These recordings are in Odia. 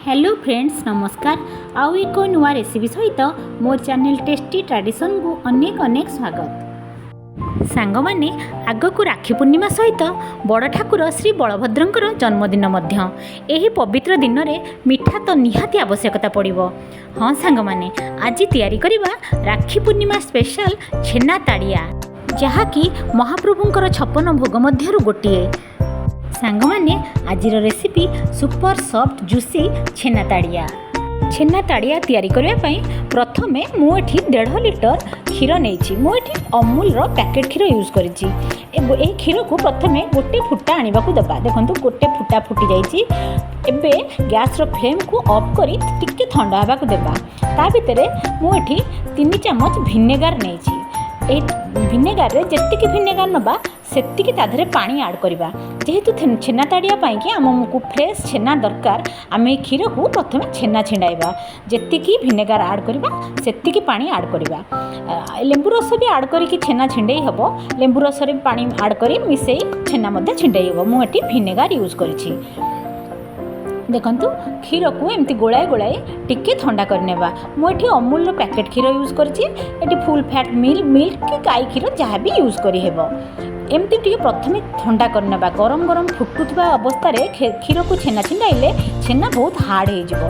ହ୍ୟାଲୋ ଫ୍ରେଣ୍ଡସ୍, ନମସ୍କାର। ଆଉ ଏକ ନୂଆ ରେସିପି ସହିତ ମୋ ଚ୍ୟାନେଲ୍ ଟେଷ୍ଟି ଟ୍ରାଡ଼ିସନ୍କୁ ଅନେକ ଅନେକ ସ୍ୱାଗତ। ସାଙ୍ଗମାନେ, ଆଗକୁ ରାକ୍ଷୀ ପୂର୍ଣ୍ଣିମା ସହିତ ବଡ଼ ଠାକୁର ଶ୍ରୀ ବଳଭଦ୍ରଙ୍କର ଜନ୍ମଦିନ ମଧ୍ୟ। ଏହି ପବିତ୍ର ଦିନରେ ମିଠା ତ ନିହାତି ଆବଶ୍ୟକତା ପଡ଼ିବ। ହଁ ସାଙ୍ଗମାନେ, ଆଜି ତିଆରି କରିବା ରାକ୍ଷୀ ପୂର୍ଣ୍ଣିମା ସ୍ପେଶାଲ ଛେନା ତାଡ଼ିଆ, ଯାହାକି ମହାପ୍ରଭୁଙ୍କର 56 ଭୋଗ ମଧ୍ୟରୁ ଗୋଟିଏ। ସାଙ୍ଗମାନେ, ଆଜିର ରେସିପି ସୁପର ସଫ୍ଟ ଜୁସି ଛେନା ତାଡ଼ିଆ। ଛେନା ତାଡ଼ିଆ ତିଆରି କରିବା ପାଇଁ ପ୍ରଥମେ ମୁଁ ଏଠି 1.5 ଲିଟର କ୍ଷୀର ନେଇଛି। ମୁଁ ଏଠି ଅମୁଲର ପ୍ୟାକେଟ୍ କ୍ଷୀର ୟୁଜ୍ କରିଛି। ଏହି କ୍ଷୀରକୁ ପ୍ରଥମେ ଗୋଟେ ଫୁଟା ଆଣିବାକୁ ଦେବା। ଦେଖନ୍ତୁ, ଗୋଟେ ଫୁଟା ଫୁଟି ଯାଇଛି। ଏବେ ଗ୍ୟାସ୍ର ଫ୍ଲେମ୍କୁ ଅଫ୍ କରି ଟିକେ ଥଣ୍ଡା ହେବାକୁ ଦେବା। ତା ଭିତରେ ମୁଁ ଏଠି 3 ଚାମଚ ଭିନେଗାର ନେଇଛି। ଏହି ଭିନେଗାରରେ ଯେତିକି ଭିନେଗାର ନେବା, ସେତିକି ତା ଦେହରେ ପାଣି ଆଡ଼୍ କରିବା। ଯେହେତୁ ଛେନା ତାଡ଼ିଆ ପାଇଁକି ଆମକୁ ଫ୍ରେଶ୍ ଛେନା ଦରକାର, ଆମେ ଏହି କ୍ଷୀରକୁ ପ୍ରଥମେ ଛେନା ଛିଣ୍ଡାଇବା। ଯେତିକି ଭିନେଗାର ଆଡ଼୍ କରିବା, ସେତିକି ପାଣି ଆଡ଼୍ କରିବା। ଲେମ୍ବୁ ରସ ବି ଆଡ଼୍ କରିକି ଛେନା ଛିଣ୍ଡେଇ ହେବ। ଲେମ୍ବୁ ରସରେ ପାଣି ଆଡ଼୍ କରି ମିଶାଇ ଛେନା ମଧ୍ୟ ଛିଣ୍ଡେଇ ହେବ। ମୁଁ ଏଠି ଭିନେଗାର ୟୁଜ୍ କରିଛି। ଦେଖନ୍ତୁ, କ୍ଷୀରକୁ ଏମିତି ଗୋଳାଇ ଗୋଳାଇ ଟିକେ ଥଣ୍ଡା କରିନେବା। ମୁଁ ଏଠି ଅମୁଲର ପ୍ୟାକେଟ୍ କ୍ଷୀର ୟୁଜ୍ କରିଛି। ଏଠି ଫୁଲ୍ ଫ୍ୟାଟ୍ ମିଲ୍କ କି ଗାଈ କ୍ଷୀର ଯାହା ବି ୟୁଜ୍ କରିହେବ। ଏମିତି ଟିକେ ପ୍ରଥମେ ଥଣ୍ଡା କରିନେବା। ଗରମ ଗରମ ଫୁଟୁଥିବା ଅବସ୍ଥାରେ କ୍ଷୀରକୁ ଛେନା ଛିଣ୍ଡାଇଲେ ଛେନା ବହୁତ ହାର୍ଡ଼ ହେଇଯିବ।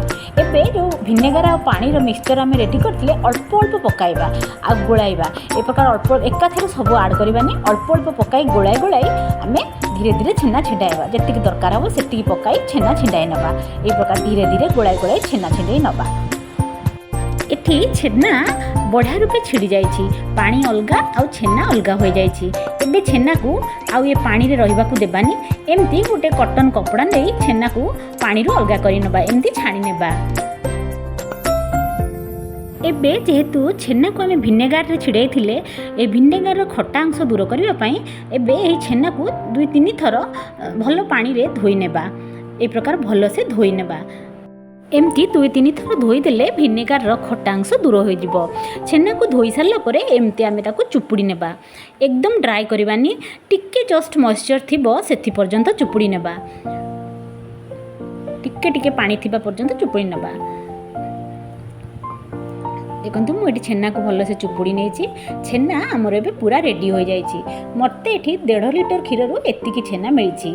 ଏବେ ଯେଉଁ ଭିନେଗାର ଆଉ ପାଣିର ମିକ୍ସଚର୍ ଆମେ ରେଡ଼ି କରିଥିଲେ, ଅଳ୍ପ ଅଳ୍ପ ପକାଇବା ଆଉ ଗୋଳାଇବା। ଏ ପ୍ରକାର ଅଳ୍ପ, ଏକାଥରେ ସବୁ ଆଡ଼୍ କରିବାନି। ଅଳ୍ପ ଅଳ୍ପ ପକାଇ ଗୋଳାଇ ଗୋଳାଇ ଆମେ ଧୀରେ ଧୀରେ ଛେନା ଛିଣ୍ଡାଇବା। ଯେତିକି ଦରକାର ହେବ, ସେତିକି ପକାଇ ଛେନା ଛିଣ୍ଡାଇ ନେବା। ଏଇ ପ୍ରକାର ଧୀରେ ଧୀରେ ଗୋଳାଇ ଗୋଳାଇ ଛେନା ଛିଣ୍ଡେଇ ନେବା। ଏଠି ଛେନା ବଢ଼ିଆ ରୂପେ ଛିଡ଼ି ଯାଇଛି। ପାଣି ଅଲଗା ଆଉ ଛେନା ଅଲଗା ହୋଇଯାଇଛି। ଏବେ ଛେନାକୁ ଆଉ ଏ ପାଣିରେ ରହିବାକୁ ଦେବାନି। ଏମିତି ଗୋଟେ କଟନ୍ କପଡ଼ା ନେଇ ଛେନାକୁ ପାଣିରୁ ଅଲଗା କରିନେବା। ଏମିତି ଛାଣି ନେବା। ଏବେ ଯେହେତୁ ଛେନାକୁ ଆମେ ଭିନେଗାରରେ ଛିଡ଼ାଇଥିଲେ, ଏ ଭିନେଗାରର ଖଟା ଅଂଶ ଦୂର କରିବା ପାଇଁ ଏବେ ଏହି ଛେନାକୁ ଦୁଇ ତିନି ଥର ଭଲ ପାଣିରେ ଧୋଇ ନେବା। ଏ ପ୍ରକାର ଭଲସେ ଧୋଇ ନେବା। ଏମିତି ଦୁଇ ତିନି ଥର ଧୋଇଦେଲେ ଭିନେଗାରର ଖଟା ଅଂଶ ଦୂର ହୋଇଯିବ। ଛେନାକୁ ଧୋଇ ସାରିଲା ପରେ ଏମିତି ଆମେ ତାକୁ ଚୁପୁଡ଼ି ନେବା। ଏକଦମ ଡ୍ରାଏ କରିବାନି, ଟିକେ ଜଷ୍ଟ ମଏଶ୍ଚର ଥିବ, ସେଥି ପର୍ଯ୍ୟନ୍ତ ଚୁପୁଡ଼ି ନେବା। ଟିକେ ଟିକେ ପାଣି ଥିବା ପର୍ଯ୍ୟନ୍ତ ଚୁପୁଡ଼ି ନେବା। ଦେଖନ୍ତୁ, ମୁଁ ଏଠି ଛେନାକୁ ଭଲସେ ଚୁପୁଡ଼ି ନେଇଛି। ଛେନା ଆମର ଏବେ ପୁରା ରେଡ଼ି ହୋଇଯାଇଛି। ମୋତେ ଏଠି 1.5 ଲିଟର କ୍ଷୀରରୁ ଏତିକି ଛେନା ମିଳିଛି।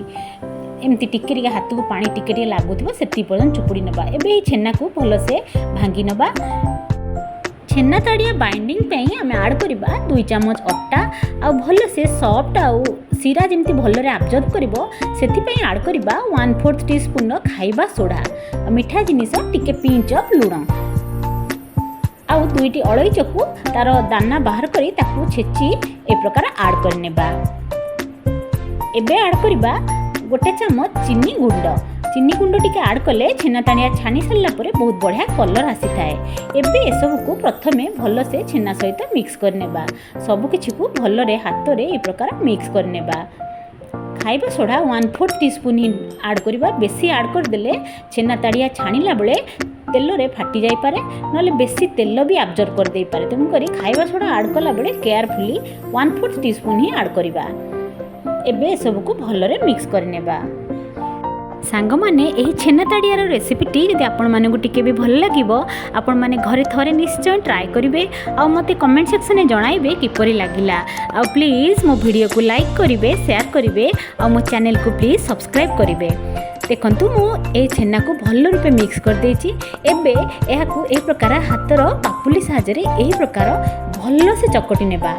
ଏମିତି ଟିକେ ଟିକେ ହାତକୁ ପାଣି ଟିକେ ଟିକେ ଲାଗୁଥିବ, ସେତିକି ପର୍ଯ୍ୟନ୍ତ ଚୁପୁଡ଼ି ନେବା। ଏବେ ଏହି ଛେନାକୁ ଭଲସେ ଭାଙ୍ଗି ନେବା। ଛେନା ତାଡ଼ିଆ ବାଇଣ୍ଡିଂ ପାଇଁ ଆମେ ଆଡ଼୍ କରିବା 2 ଚାମଚ ଅଟା। ଆଉ ଭଲସେ ସଫ୍ଟ ଆଉ ଶିରା ଯେମିତି ଭଲରେ ଆବଜର୍ବ କରିବ, ସେଥିପାଇଁ ଆଡ଼୍ କରିବା 1/4 ଟି ସ୍ପୁନ୍ର ଖାଇବା ସୋଢ଼ା। ଆଉ ମିଠା ଜିନିଷ ଟିକେ ପିଞ୍ଚ ଅଫ୍ ଲୁଣ ଆଉ ଦୁଇଟି ଅଳେଇଚକୁ ତା'ର ଦାନା ବାହାର କରି ତାକୁ ଛେଚି ଏ ପ୍ରକାର ଆଡ଼୍ କରିନେବା। ଏବେ ଆଡ଼୍ କରିବା 1 ଚାମଚ ଚିନି ଗୁଣ୍ଡ। ଚିନି ଗୁଣ୍ଡ ଟିକେ ଆଡ଼୍ କଲେ ଛେନା ତାଡ଼ିଆ ଛାଣି ସାରିଲା ପରେ ବହୁତ ବଢ଼ିଆ କଲର୍ ଆସିଥାଏ। ଏବେ ଏସବୁକୁ ପ୍ରଥମେ ଭଲସେ ଛେନା ସହିତ ମିକ୍ସ କରିନେବା। ସବୁକିଛିକୁ ଭଲରେ ହାତରେ ଏ ପ୍ରକାର ମିକ୍ସ କରିନେବା। ଖାଇବା ସୋଢ଼ା 1/4 ଟି ସ୍ପୁନ୍ ହିଁ ଆଡ଼୍ କରିବା। ବେଶୀ ଆଡ଼୍ କରିଦେଲେ ଛେନା ତାଡ଼ିଆ ଛାଣିଲା ବେଳେ ତେଲରେ ଫାଟି ଯାଇପାରେ, ନହେଲେ ବେଶୀ ତେଲ ବି ଆବଜର୍ବ କରିଦେଇପାରେ। ତେଣୁକରି ଖାଇବା ସୋଢ଼ା ଆଡ଼୍ କଲାବେଳେ କେୟାରଫୁଲି 1/4 ଟି ସ୍ପୁନ୍ ହିଁ ଆଡ଼୍ କରିବା। ଏବେ ଏସବୁକୁ ଭଲରେ ମିକ୍ସ କରିନେବା। ସାଙ୍ଗମାନେ, ଏହି ଛେନା ତାଡ଼ିଆର ରେସିପିଟି ଯଦି ଆପଣମାନଙ୍କୁ ଟିକେ ବି ଭଲ ଲାଗିବ, ଆପଣମାନେ ଘରେ ଥରେ ନିଶ୍ଚୟ ଟ୍ରାଏ କରିବେ ଆଉ ମୋତେ କମେଣ୍ଟ ସେକ୍ସନରେ ଜଣାଇବେ କିପରି ଲାଗିଲା। ଆଉ ପ୍ଲିଜ୍ ମୋ ଭିଡ଼ିଓକୁ ଲାଇକ୍ କରିବେ, ସେୟାର କରିବେ ଆଉ ମୋ ଚ୍ୟାନେଲକୁ ପ୍ଲିଜ୍ ସବସ୍କ୍ରାଇବ୍ କରିବେ। ଦେଖନ୍ତୁ, ମୁଁ ଏହି ଛେନାକୁ ଭଲ ରୂପେ ମିକ୍ସ କରିଦେଇଛି। ଏବେ ଏହାକୁ ଏହି ପ୍ରକାର ହାତର ପାପୁଲି ସାହାଯ୍ୟରେ ଏହି ପ୍ରକାର ଭଲସେ ଚକଟି ନେବା।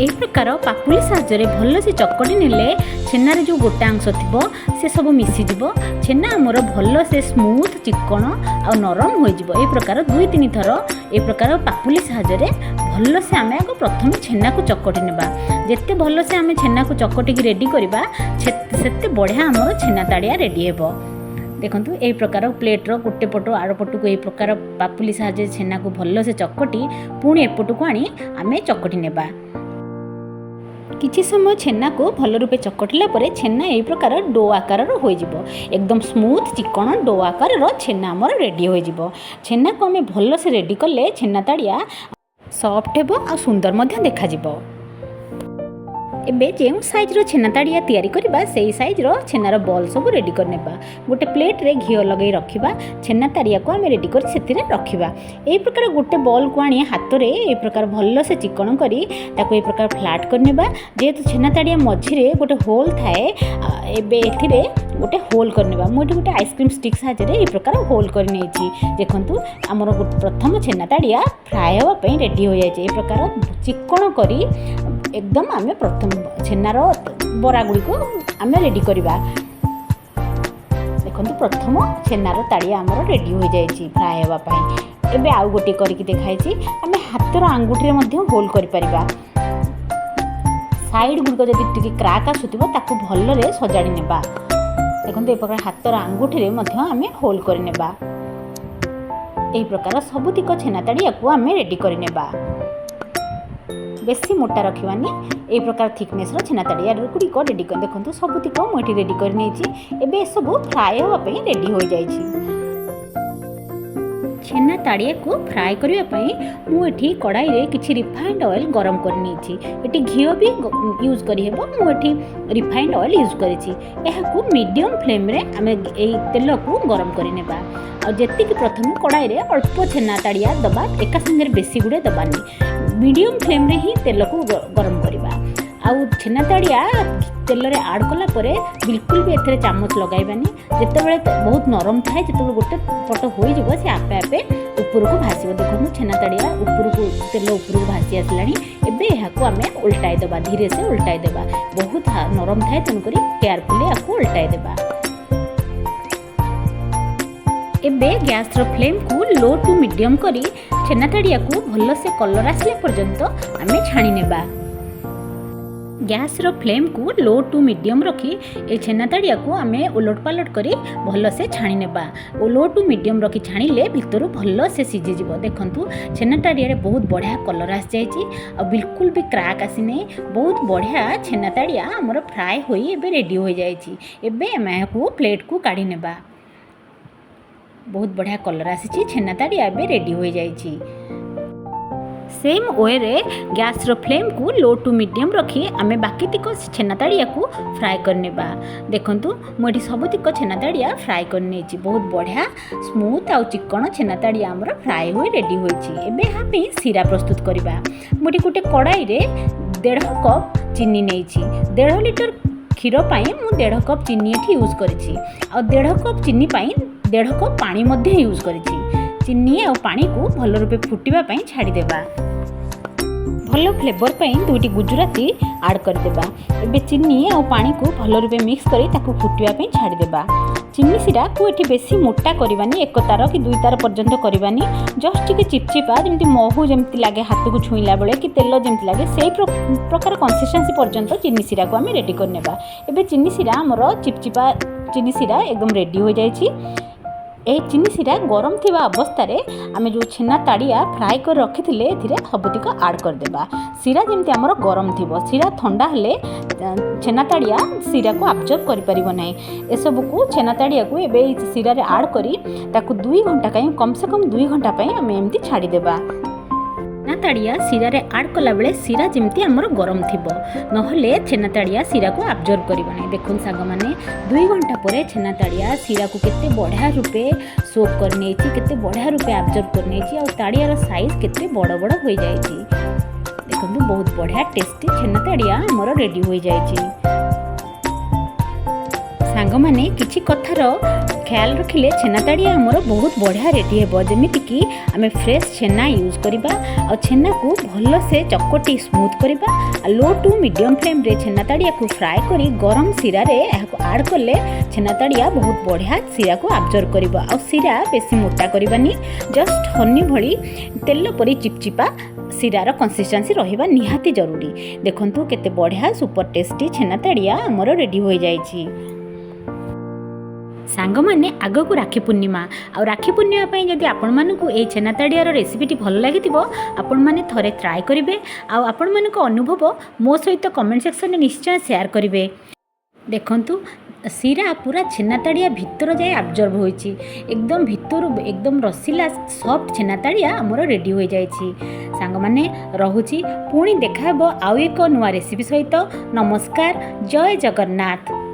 ଏହି ପ୍ରକାର ପାପୁଲି ସାହାଯ୍ୟରେ ଭଲସେ ଚକଟି ନେଲେ ଛେନାରେ ଯେଉଁ ଗୋଟା ଅଂଶ ଥିବ, ସେ ସବୁ ମିଶିଯିବ। ଛେନା ଆମର ଭଲସେ ସ୍ମୁଥ୍, ଚିକ୍କଣ ଆଉ ନରମ ହୋଇଯିବ। ଏହି ପ୍ରକାର ଦୁଇ ତିନି ଥର ଏ ପ୍ରକାର ପାପୁଲି ସାହାଯ୍ୟରେ ଭଲସେ ଆମେ ଆଗ ପ୍ରଥମେ ଛେନାକୁ ଚକଟି ନେବା। ଯେତେ ଭଲସେ ଆମେ ଛେନାକୁ ଚକଟିକି ରେଡ଼ି କରିବା, ସେତେ ବଢ଼ିଆ ଆମର ଛେନା ତାଡ଼ିଆ ରେଡ଼ି ହେବ। ଦେଖନ୍ତୁ, ଏହି ପ୍ରକାର ପ୍ଲେଟ୍ର ଗୋଟେ ପଟ ଆର ପଟକୁ ଏହି ପ୍ରକାର ପାପୁଲି ସାହାଯ୍ୟରେ ଛେନାକୁ ଭଲସେ ଚକଟି ପୁଣି ଏପଟକୁ ଆଣି ଆମେ ଚକଟି ନେବା। କିଛି ସମୟ ଛେନାକୁ ଭଲ ରୂପେ ଚକଟିଲା ପରେ ଛେନା ଏହି ପ୍ରକାର do ଆକାରର ହୋଇଯିବ। ଏକଦମ ସ୍ମୁଥ୍, ଚିକ୍କଣ do ଆକାରର ଛେନା ଆମର ରେଡ଼ି ହୋଇଯିବ। ଛେନାକୁ ଆମେ ଭଲସେ ରେଡ଼ି କଲେ ଛେନା ତାଡ଼ିଆ ସଫ୍ଟ ହେବ ଆଉ ସୁନ୍ଦର ମଧ୍ୟ ଦେଖାଯିବ। ଏବେ ଯେଉଁ ସାଇଜ୍ର ଛେନା ତାଡ଼ିଆ ତିଆରି କରିବା, ସେଇ ସାଇଜ୍ର ଛେନାର ବଲ୍ ସବୁ ରେଡ଼ି କରିନେବା। ଗୋଟେ ପ୍ଲେଟ୍ରେ ଘିଅ ଲଗାଇ ରଖିବା। ଛେନା ତାଡ଼ିଆକୁ ଆମେ ରେଡ଼ି କରି ସେଥିରେ ରଖିବା। ଏହି ପ୍ରକାର ଗୋଟେ ବଲ୍କୁ ଆଣି ହାତରେ ଏହି ପ୍ରକାର ଭଲସେ ଚିକଣ କରି ତାକୁ ଏହି ପ୍ରକାର ଫ୍ଲାଟ୍ କରିନେବା। ଯେହେତୁ ଛେନା ତାଡ଼ିଆ ମଝିରେ ଗୋଟେ ହୋଲ୍ ଥାଏ, ଏବେ ଏଥିରେ ଗୋଟେ ହୋଲ୍ କରିନେବା। ମୁଁ ଏଠି ଗୋଟେ ଆଇସ୍କ୍ରିମ୍ ଷ୍ଟିକ୍ ସାହାଯ୍ୟରେ ଏହି ପ୍ରକାର ହୋଲ୍ କରିନେଇଛି। ଦେଖନ୍ତୁ, ଆମର ପ୍ରଥମ ଛେନା ତାଡ଼ିଆ ଫ୍ରାଏ ହେବା ପାଇଁ ରେଡ଼ି ହୋଇଯାଇଛି। ଏହି ପ୍ରକାର ଚିକଣ କରି ଏକଦମ ଆମେ ପ୍ରଥମ ଛେନାର ବରା ଗୁଡ଼ିକୁ ଆମେ ରେଡ଼ି କରିବା। ଦେଖନ୍ତୁ, ପ୍ରଥମ ଛେନାର ତାଡ଼ିଆ ଆମର ରେଡ଼ି ହୋଇଯାଇଛି ଫ୍ରାଏ ହେବା ପାଇଁ। ଏବେ ଆଉ ଗୋଟିଏ କରିକି ଦେଖାଇଛି। ଆମେ ହାତର ଆଙ୍ଗୁଠିରେ ମଧ୍ୟ ହୋଲ୍ କରିପାରିବା। ସାଇଡ଼୍ ଗୁଡ଼ିକ ଯଦି ଟିକେ କ୍ରାକ୍ ଆସୁଥିବ, ତାକୁ ଭଲରେ ସଜାଡ଼ି ନେବା। ଦେଖନ୍ତୁ, ଏ ପ୍ରକାର ହାତର ଆଙ୍ଗୁଠିରେ ମଧ୍ୟ ଆମେ ହୋଲ୍ କରିନେବା। ଏହି ପ୍ରକାର ସବୁତିକ ଛେନା ତାଡ଼ିଆକୁ ଆମେ ରେଡ଼ି କରିନେବା। ବେଶୀ ମୋଟା ରଖିବାନି। ଏହି ପ୍ରକାର ଥିକନେସ୍ର ଛେନା ତାଡ଼ିଆ ଗୁଡ଼ିକ ରେଡ଼ି କରି, ଦେଖନ୍ତୁ, ସବୁତିକ ମୁଁ ଏଠି ରେଡ଼ି କରିନେଇଛି। ଏବେ ଏସବୁ ଫ୍ରାଏ ହେବା ପାଇଁ ରେଡ଼ି ହୋଇଯାଇଛି। ଛେନା ତାଡ଼ିଆକୁ ଫ୍ରାଏ କରିବା ପାଇଁ ମୁଁ ଏଠି କଡ଼ାଇରେ କିଛି ରିଫାଇଣ୍ଡ ଅଏଲ୍ ଗରମ କରିନେଇଛି। ଏଠି ଘିଅ ବି ୟୁଜ୍ କରିହେବ। ମୁଁ ଏଠି ରିଫାଇଣ୍ଡ ଅଏଲ୍ ୟୁଜ୍ କରିଛି। ଏହାକୁ ମିଡ଼ିୟମ୍ ଫ୍ଲେମ୍ରେ ଆମେ ଏଇ ତେଲକୁ ଗରମ କରିନେବା। ଆଉ ଯେତିକି ପ୍ରଥମେ କଡ଼ାଇରେ ଅଳ୍ପ ଛେନା ତାଡ଼ିଆ ଦେବା, ଏକା ସାଙ୍ଗରେ ବେଶୀ ଗୁଡ଼ିଏ ଦେବାନି। ମିଡ଼ିୟମ୍ ଫ୍ଲେମ୍ରେ ହିଁ ତେଲକୁ ଗରମ କରିବା। ଆଉ ଛେନା ତାଡ଼ିଆ ତେଲରେ ଆଡ଼୍ କଲା ପରେ ବିଲକୁଲ ବି ଏଥିରେ ଚାମଚ ଲଗାଇବାନି। ଯେତେବେଳେ ବହୁତ ନରମ ଥାଏ, ଯେତେବେଳେ ଗୋଟେ ପଟ ହୋଇଯିବ, ସେ ଆପେ ଆପେ ଉପରକୁ ଭାସିବ। ଦେଖନ୍ତୁ, ଛେନା ତାଡ଼ିଆ ଉପରକୁ, ତେଲ ଉପରକୁ ଭାସି ଆସିଲାଣି। ଏବେ ଏହାକୁ ଆମେ ଓଲଟାଇ ଦେବା, ଧୀରେ ସେ ଓଲଟାଇ ଦେବା। ବହୁତ ନରମ ଥାଏ, ତେଣୁକରି କେୟାରଫୁଲି ଏହାକୁ ଓଲଟାଇ ଦେବା। ଏବେ ଗ୍ୟାସ୍ର ଫ୍ଲେମ୍କୁ ଲୋ ଟୁ ମିଡ଼ିୟମ୍ କରି ଛେନା ତାଡ଼ିଆକୁ ଭଲସେ କଲର୍ ଆସିଲା ପର୍ଯ୍ୟନ୍ତ ଆମେ ଛାଣି ନେବା। ଗ୍ୟାସ୍ର ଫ୍ଲେମ୍କୁ ଲୋ ଟୁ ମିଡ଼ିୟମ୍ ରଖି ଏ ଛେନା ତାଡ଼ିଆକୁ ଆମେ ଓଲଟ ପାଲଟ କରି ଭଲସେ ଛାଣି ନେବା ଓ ଲୋ ଟୁ ମିଡ଼ିୟମ୍ ରଖି ଛାଣିଲେ ଭିତରୁ ଭଲସେ ସିଝିଯିବ। ଦେଖନ୍ତୁ, ଛେନା ତାଡ଼ିଆରେ ବହୁତ ବଢ଼ିଆ କଲର୍ ଆସିଯାଇଛି ଆଉ ବିଲକୁଲ ବି କ୍ରାକ୍ ଆସିନାହିଁ। ବହୁତ ବଢ଼ିଆ ଛେନା ତାଡ଼ିଆ ଆମର ଫ୍ରାଏ ହୋଇ ଏବେ ରେଡ଼ି ହୋଇଯାଇଛି। ଏବେ ଆମେ ଏହାକୁ ପ୍ଲେଟ୍କୁ କାଢ଼ି ନେବା। ବହୁତ ବଢ଼ିଆ କଲର୍ ଆସିଛି। ଛେନା ତାଡ଼ିଆ ଏବେ ରେଡ଼ି ହୋଇଯାଇଛି। ସେମ୍ ୱେରେ ଗ୍ୟାସ୍ର ଫ୍ଲେମ୍କୁ ଲୋ ଟୁ ମିଡ଼ିୟମ୍ ରଖି ଆମେ ବାକିତିକ ଛେନା ତାଡ଼ିଆକୁ ଫ୍ରାଏ କରିନେବା। ଦେଖନ୍ତୁ, ମୁଁ ଏଠି ସବୁତିକ ଛେନା ତାଡ଼ିଆ ଫ୍ରାଏ କରିନେଇଛି। ବହୁତ ବଢ଼ିଆ ସ୍ମୁଥ୍ ଆଉ ଚିକଣ ଛେନା ତାଡ଼ିଆ ଆମର ଫ୍ରାଏ ହୋଇ ରେଡ଼ି ହୋଇଛି। ଏବେ ଏହା ପାଇଁ ଶିରା ପ୍ରସ୍ତୁତ କରିବା। ମୁଁ ଏଠି ଗୋଟେ କଡ଼ାଇରେ 1.5 କପ୍ ଚିନି ନେଇଛି। 1.5 ଲିଟର କ୍ଷୀର ପାଇଁ ମୁଁ 1.5 କପ୍ ଚିନି ଏଠି ୟୁଜ୍ କରିଛି ଆଉ 1.5 କପ୍ ଚିନି ପାଇଁ 1.5 କପ୍ ପାଣି ମଧ୍ୟ ୟୁଜ୍ କରିଛି। ଚିନି ଆଉ ପାଣିକୁ ଭଲ ରୂପେ ଫୁଟିବା ପାଇଁ ଛାଡ଼ିଦେବା। ଭଲ ଫ୍ଲେଭର୍ ପାଇଁ ଦୁଇଟି ଗୁଜୁରାତି ଆଡ଼୍ କରିଦେବା। ଏବେ ଚିନି ଆଉ ପାଣିକୁ ଭଲ ରୂପେ ମିକ୍ସ କରି ତାକୁ ଫୁଟିବା ପାଇଁ ଛାଡ଼ିଦେବା। ଚିନି ଶିରାକୁ ଏଠି ବେଶୀ ମୋଟା କରିବାନି, ଏକ ତାର କି ଦୁଇ ତାର ପର୍ଯ୍ୟନ୍ତ କରିବାନି। ଜଷ୍ଟ ଟିକେ ଚିପଚିପା, ଯେମିତି ମହୁ ଯେମିତି ଲାଗେ ହାତକୁ ଛୁଇଁଲା ବେଳେ କି ତେଲ ଯେମିତି ଲାଗେ, ସେଇ ପ୍ରକାର କନସିଷ୍ଟେନ୍ସି ପର୍ଯ୍ୟନ୍ତ ଚିନି ଶିରାକୁ ଆମେ ରେଡ଼ି କରିନେବା। ଏବେ ଚିନି ଶିରା ଆମର, ଚିପଚିପା ଚିନି ଶିରା ଏକଦମ ରେଡ଼ି ହୋଇଯାଇଛି। ଏହି ଚିନି ଶିରା ଗରମ ଥିବା ଅବସ୍ଥାରେ ଆମେ ଯେଉଁ ଛେନା ତାଡ଼ିଆ ଫ୍ରାଏ କରି ରଖିଥିଲେ, ଏଥିରେ ସବୁତିକ ଆଡ଼୍ କରିଦେବା। ଶିରା ଯେମିତି ଆମର ଗରମ ଥିବ। ଶିରା ଥଣ୍ଡା ହେଲେ ଛେନା ତାଡ଼ିଆ ଶିରାକୁ ଆବଜର୍ବ କରିପାରିବ ନାହିଁ। ଏସବୁକୁ, ଛେନା ତାଡ଼ିଆକୁ ଏବେ ଏଇ ଶିରାରେ ଆଡ଼୍ କରି ତାକୁ 2 ଘଣ୍ଟା ପାଇଁ, କମ୍ ସେ କମ୍ 2 ଘଣ୍ଟା ପାଇଁ ଆମେ ଏମିତି ଛାଡ଼ିଦେବା। ଛେନା ତାଡ଼ିଆ ଶିରାରେ ଆଡ଼୍ କଲାବେଳେ ଶିରା ଯେମିତି ଆମର ଗରମ ଥିବ, ନହେଲେ ଛେନା ତାଡ଼ିଆ ଶିରାକୁ ଆବଜର୍ବ କରିବ ନାହିଁ। ଦେଖନ୍ତୁ ସାଙ୍ଗମାନେ, 2 ଘଣ୍ଟା ପରେ ଛେନା ତାଡ଼ିଆ ଶିରାକୁ କେତେ ବଢ଼ିଆ ରୂପେ ସୋକ୍ କରିନେଇଛି, କେତେ ବଢ଼ିଆ ରୂପେ ଆବଜର୍ବ କରିନେଇଛି ଆଉ ତାଡ଼ିଆର ସାଇଜ୍ କେତେ ବଡ଼ ବଡ଼ ହୋଇଯାଇଛି। ଦେଖନ୍ତୁ, ବହୁତ ବଢ଼ିଆ ଟେଷ୍ଟି ଛେନା ତାଡ଼ିଆ ଆମର ରେଡ଼ି ହୋଇଯାଇଛି। ସାଙ୍ଗମାନେ, କିଛି କଥାର ଖ୍ୟାଲ ରଖିଲେ ଛେନା ତାଡ଼ିଆ ଆମର ବହୁତ ବଢ଼ିଆ ରେଡ଼ି ହେବ। ଯେମିତିକି ଆମେ ଫ୍ରେଶ୍ ଛେନା ୟୁଜ୍ କରିବା ଆଉ ଛେନାକୁ ଭଲସେ ଚକଟି ସ୍ମୁଥ୍ କରିବା ଆଉ ଲୋ ଟୁ ମିଡ଼ିୟମ୍ ଫ୍ଲେମ୍ରେ ଛେନା ତାଡ଼ିଆକୁ ଫ୍ରାଏ କରି ଗରମ ଶିରାରେ ଏହାକୁ ଆଡ଼୍ କଲେ ଛେନା ତାଡ଼ିଆ ବହୁତ ବଢ଼ିଆ ଶିରାକୁ ଆବଜର୍ବ କରିବ। ଆଉ ଶିରା ବେଶୀ ମୋଟା କରିବାନି, ଜଷ୍ଟ ହନି ଭଳି, ତେଲ ପରି ଚିପଚିପା ଶିରାର କନସିଷ୍ଟେନ୍ସି ରହିବା ନିହାତି ଜରୁରୀ। ଦେଖନ୍ତୁ, କେତେ ବଢ଼ିଆ ସୁପର ଟେଷ୍ଟି ଛେନା ତାଡ଼ିଆ ଆମର ରେଡ଼ି ହୋଇଯାଇଛି। ସାଙ୍ଗମାନେ, ଆଗକୁ ରାକ୍ଷୀ ପୂର୍ଣ୍ଣିମା ଆଉ ରାକ୍ଷୀ ପୂର୍ଣ୍ଣିମା ପାଇଁ ଯଦି ଆପଣମାନଙ୍କୁ ଏଇ ଛେନା ତାଡ଼ିଆର ରେସିପିଟି ଭଲ ଲାଗିଥିବ, ଆପଣମାନେ ଥରେ ଟ୍ରାଏ କରିବେ ଆଉ ଆପଣମାନଙ୍କ ଅନୁଭବ ମୋ ସହିତ କମେଣ୍ଟ ସେକ୍ସନରେ ନିଶ୍ଚୟ ସେୟାର କରିବେ। ଦେଖନ୍ତୁ, ଶିରା ପୁରା ଛେନାତାଡ଼ିଆ ଭିତର ଯାଏ ଆବଜର୍ବ ହୋଇଛି। ଏକଦମ ଭିତରୁ ଏକଦମ ରସିଲା ସଫ୍ଟ ଛେନାତାଡ଼ିଆ ଆମର ରେଡ଼ି ହୋଇଯାଇଛି। ସାଙ୍ଗମାନେ, ରହୁଛି। ପୁଣି ଦେଖାହେବ ଆଉ ଏକ ନୂଆ ରେସିପି ସହିତ। ନମସ୍କାର, ଜୟ ଜଗନ୍ନାଥ।